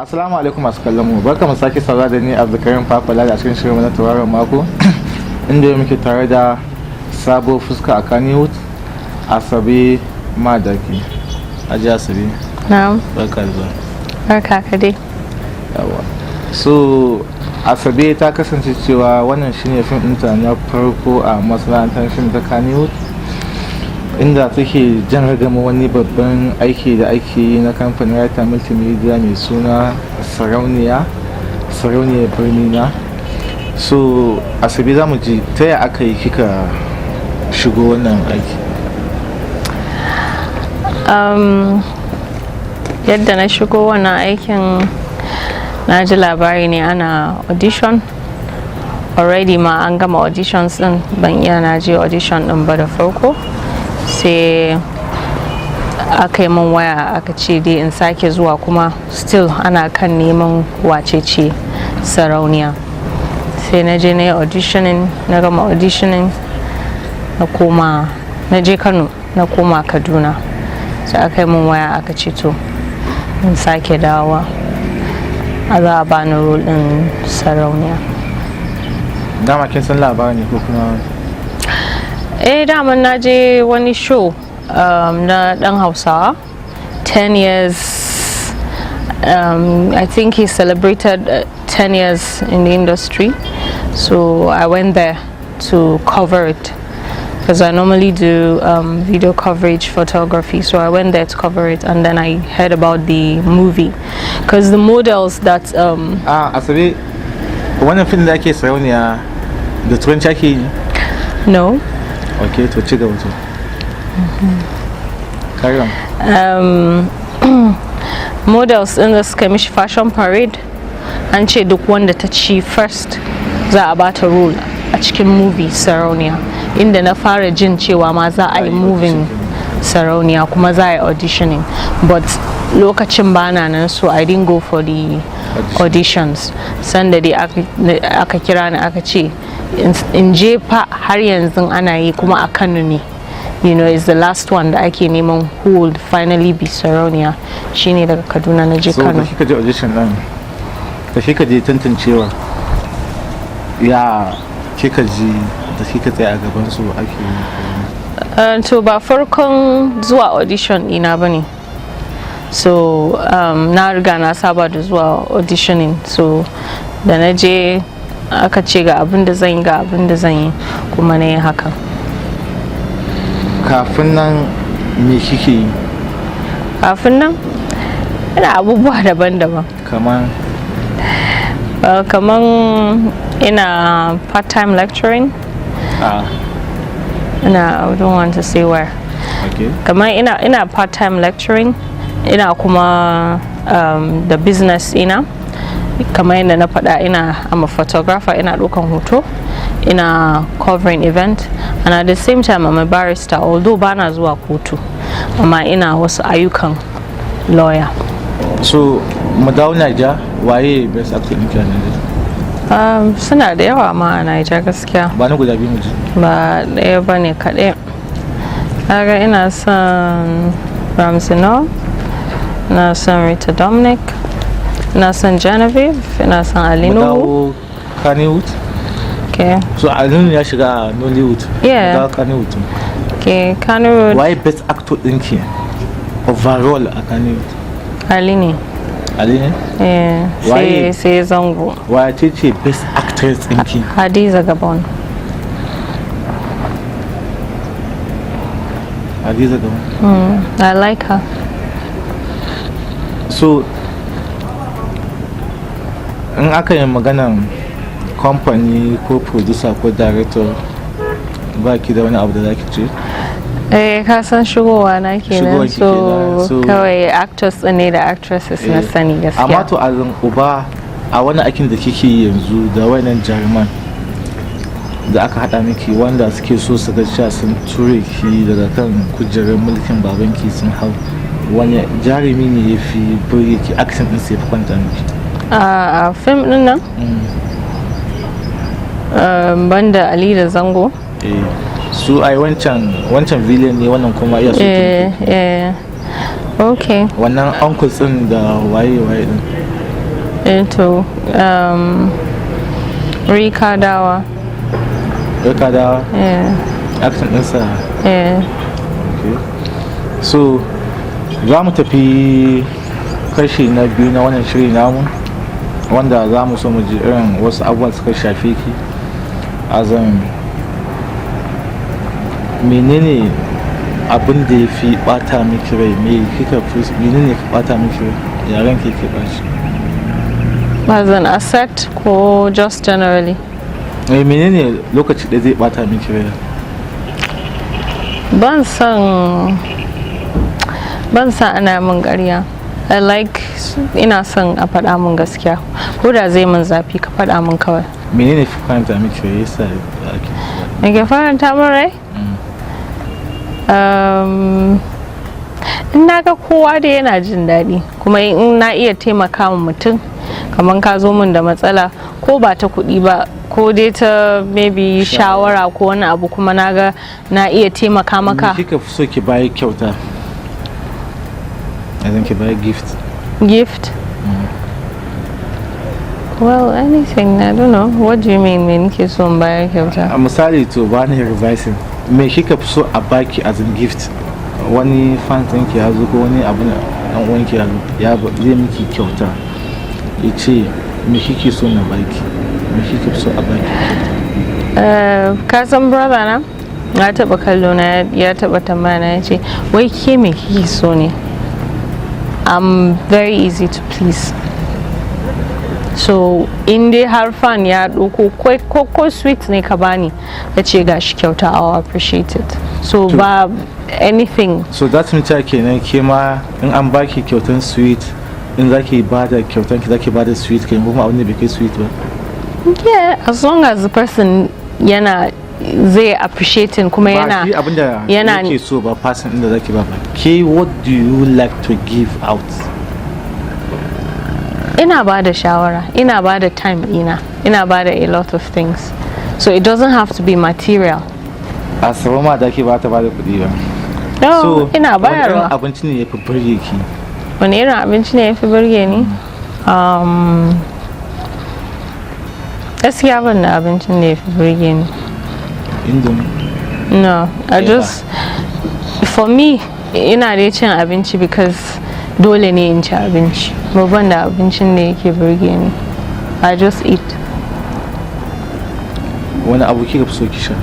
Assalamu alaikum masu kallon mu. Barka mu sake saurara da ni Abdulkarim Fafala a cikin shirin na Tauraron Mako, inda yau muke tare da sabo fuska a Kannywood, Asabe Madaki. Hajiya Asabe, Na'am, barka da zuwa. Barka ka dai. Yawa. So Asabe ta kasance cewa wannan shine fim ɗinta na farko a masana'antar fim ta Kannywood, inda take jan ragama wani babban aiki da ake yi na kamfanin Writer Multimedia mai suna Sarauniya, Sarauniyar Birni Na. So Asabe, za mu ji ta ya aka yi kika shigo wannan aiki? Yadda na shigo wannan aikin, na ji labari ne ana audition. Already ma an gama auditions din, ban iya na je audition din ba da farko. Sai aka yi min waya aka ce dai in sake zuwa, kuma still ana kan neman wace ce sarauniya. Sai na je na yi auditioning, na gama auditioning, na koma, na je Kano, na koma Kaduna. Sai aka yi min waya aka ce to in sake dawowa, a za a bani role din sarauniya. Dama kin san labarin ne ko kuma? Eh, daman na je wani show na Dan Hausawa 10 years, I think he celebrated 10 years in the industry, so I went there to cover it because I normally do video coverage photography. So I went there to cover it, and then I heard about the movie because the models that A Asabe, wannan fim da ake Sarauniya, da Turanci ake yi? No. Ok, to ci gaba, to carry on. Models ɗin da suka mishi fashion parade, an ce duk wanda ta ci first za a bata role a cikin movie Sarauniya, inda na fara jin cewa ma za a yi movie Sarauniya kuma za a yi auditioning, but lokacin bana nan, so I didn't go for the auditions. Sanda dai aka kira ni aka ce in je fa, har yanzu ana yi kuma a Kano ne, is the last one da ake neman who will finally be Sarauniya. Shine daga Kaduna na je So da Kano. kika je audition din, da kika je tantancewa, ya kika ji da kika tsaya a gaban su ake yi? To, ba farkon zuwa audition ɗina ba ne, so na riga na saba da zuwa auditioning. So da na je aka ce ga abin da zan yi, ga abin da zan yi, kuma na yi hakan. Kafin nan me kike yi? Kafin nan ina abubuwa daban-daban. Kamar? Kaman ina part-time lecturing. A Ina, I don't want to say where. Kamar ina part-time lecturing, ina kuma da business ina. Kamar yadda na faɗa, ina, I'm a photographer, ina ɗaukan hoto, ina covering event, and at the same time I'm a barrister, although bana zuwa kotu, amma ina wasu ayyukan lawyer. So mu dawo Naija, waye best actor ɗinki a Naija? Suna da yawa ma a Naija gaskiya. Ba na guda biyu mu ji. Ba ɗaya ba ne kaɗai. Kaga ina son Ramsey Nouh, ina son Rita Dominic, ina son Genevieve, ina son Ali Mu Nuhu. dawo Kannywood. Okay. So Ali Nuhu ya shiga a Nollywood. Yeah. Mu dawo Kannywood. Okay, Kannywood. Waye best actor ɗinki overall a Kannywood? Ali ne. Ali ne? Eh, sai Waye? Sai Zango. Wace ce best actress ɗinki? Hadiza Gabon. Hadiza Gabon. I like her. So in aka yi maganan company ko producer ko director, ba ki da wani abu da za ki ce? Eh, ka san shigowa na kenan. Shigowa ki So kenan, kawai actors ɗin ne da actresses na Eh, sani gaskiya. Amma to azin uba a wani aikin da kike yi yanzu da wayannan jaruman da aka hada miki, wanda suke so su ga cewa sun ture ki daga kan kujerar mulkin babanki sun hau, wani jarumi ne ya fi burge ki, acting din sai ya fi kwanta miki? A fim ɗin nan, banda Ali da Zango. Eh, su ai wancan villain ne, wannan kuma iya so. Eh eh, okay. Wannan uncles din da waye waye din. Into Rika Dawa. Rika Dawa? Yeah. Acting ɗinsa? Yeah. Okay. So za mu tafi kashi na biyu na wannan shiri namu, wanda za mu so mu ji irin wasu abubuwan suka shafe ki. Azan menene abin da ya fi bata miki rai? Me kika fi, menene ka bata miki rai, yaran ke ke baci? As an asset ko just generally? Eh, menene lokaci da zai bata miki rai? Ban san ana min ƙarya. I like, ina son a faɗa min gaskiya, ko da zai min zafi, ka faɗa min kawai. Menene fi faranta miki rai, yasa ake Me ke faranta min rai? In na ga kowa da yana jin daɗi, kuma in na iya taimaka wa mutum, kamar ka zo min da matsala, ko ba ta kuɗi ba, ko dai ta maybe shawara ko wani abu, kuma na ga na iya taimaka maka. Me kika fi so ki bayar kyauta, yanzu ki bayar gift? Gift? Well, anything, I don't know. What do you mean, me nake so in bayar kyauta? A misali, to ba ni revising, me kika fi so a baki as a gift? Wani fan ɗinki ya zo ko wani abu na dan uwanki ya zo ya zai miki kyauta, ya ce me kike so na baki, me kike fi so a baki kyauta? Ka san brother na ya taba kallo na, ya taba tambaya na, ya ce, "Wai ke me kike so ne?" I'm very easy to please, so in dai har fan ya ɗauko ko sweet ne ka bani, ya ce gashi kyauta, I'll appreciate it. So ba anything. So that means cewa kenan ke ma in an baki kyautan sweet, in zaki bada kyautan ki, zaki bada sweet kai kuma abin da bai kai sweet ba? Yeah, as long as the person yana zai appreciating kuma Ba yana shi abin da yake so ba, person inda zaki ba ke, what do you like to give out? Ina ba da shawara, ina ba da time ina, ina ba da a lot of things, so it doesn't have to be material. Asabe ma da ke ba ta ba da kuɗi ba. No, So ina wani irin bayarwa. abinci ne ya fi burge ki? Wani irin abinci ne ya fi burge ni? Gaskiya ban da abincin da ya fi burge ni. Indomie? No, I Eba. just, for me, ina dai cin abinci because dole ne in ci abinci. Ba, ban da abincin da yake burge ni. I just eat. Wani abu kika fi so ki sha?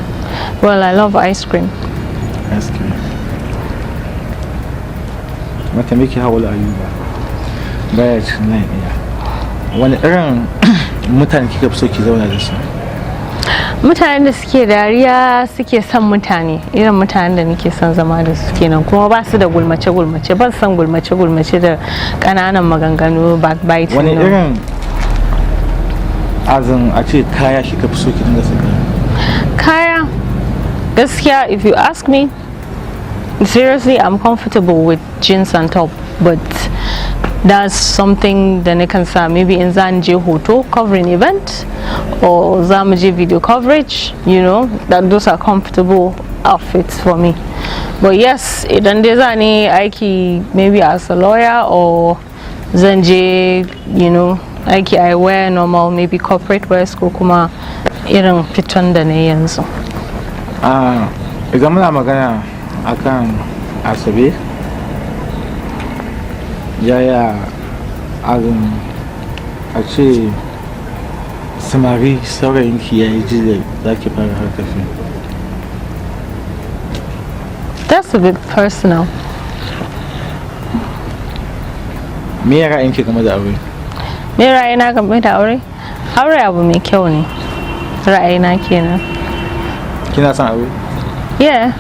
Well, I love ice cream. Ice cream. Mata miki hawala ayuba baya cikin nan iya. Wani irin mutane kika fi so ki zauna da su? Mutanen da suke dariya, suke son mutane, irin mutanen da nake son zama da su kenan, kuma ba su da gulmace-gulmace. Ban son gulmace-gulmace da ƙananan maganganu, backbiting. Wani no. irin, azin a ce kaya kika fi so ki dinga saka? Kaya, gaskiya, if you ask me seriously, I'm comfortable with jeans and top, but that's something da nakan sa maybe in zan je hoto covering event or za mu je video coverage, that those are comfortable outfits for me. But yes, idan dai za ni aiki, maybe as a lawyer or zan je aiki, I wear normal, maybe corporate wears ko kuma irin fiton da na yi yanzu. A idan muna magana akan Asabe, yaya azin a ce samari, saurayinki ya yi ji da za ki fara harkar fim? That's a bit personal. Me ya ra'ayinki game da aure? Me ra'ayina game da aure? Aure abu mai kyau ne. Ra'ayina kenan. Kina son aure? Yeah.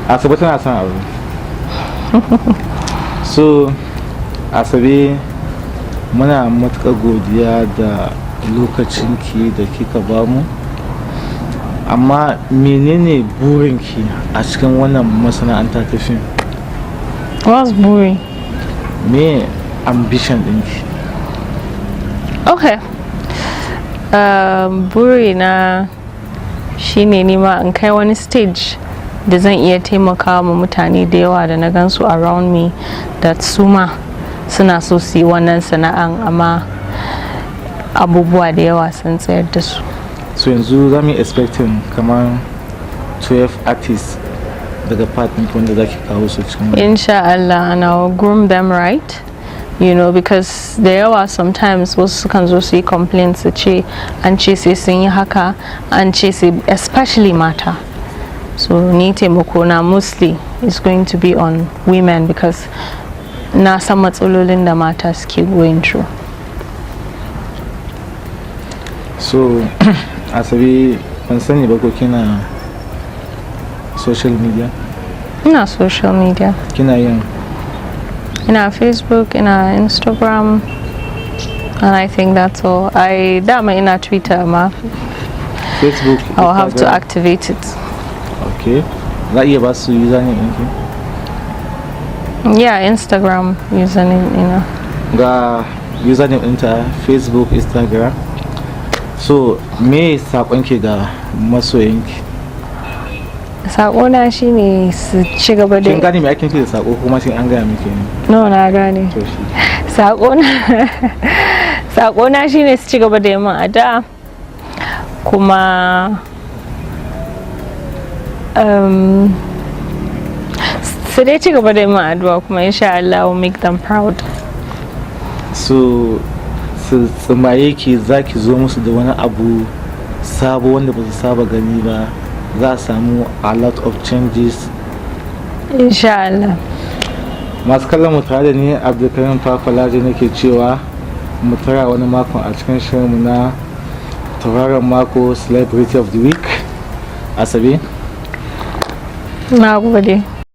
Asabe tana son aure. So Asabe, muna matuƙar godiya da lokacinki da kika bamu, amma menene burinki a cikin wannan masana'anta ta fim? What's buri? Me ambition ɗinki? Okay. Buri na shine nima in kai wani stage da zan iya taimaka ma mutane da yawa da na gansu around me that su ma suna so su yi wannan sana'an, amma Abubuwa da yawa sun tsayar da su. So yanzu za mu yi expecting kamar 12 artists daga part ɗinki wanda za ki kawo su cikin wannan? Insha Allah, and I'll groom them right, because da yawa sometimes wasu sukan zo su yi complain, su ce an ce sai sun yi haka, an ce sai, especially mata. So ni taimako na mostly is going to be on women, because na san matsalolin da mata suke going through. So Asabe, ban sani ba ko kina social media? Ina social media. Kina yin? Ina Facebook, ina Instagram, and I think that's all. I dama ina Twitter ma. Facebook? I'll have to Instagram? activate it. Okay, za a iya ba su username ɗinki? Yeah, Instagram username. Ga username ɗinta, Facebook, Instagram. So me saƙonki ga masoyanki? Saƙona shine su ci gaba Kin da gane me ake nufi da saƙo, kuma sai an gaya miki ne? No, na gane. To shi. Saƙona shine su ci gaba da yi min addu'a, kuma su dai ci gaba da yi min addu'a, kuma insha Allah will make them proud. So su tsimaye ki, za ki zo musu da wani abu sabo wanda ba su saba gani ba, za a samu a lot of changes. Insha Allah. Masu kallon mu, tare da ni Abdulkarim Fafalaji nake cewa mu tara wani makon a cikin shirinmu na Tauraron Mako, Celebrity of the Week, Asabe. Na gode.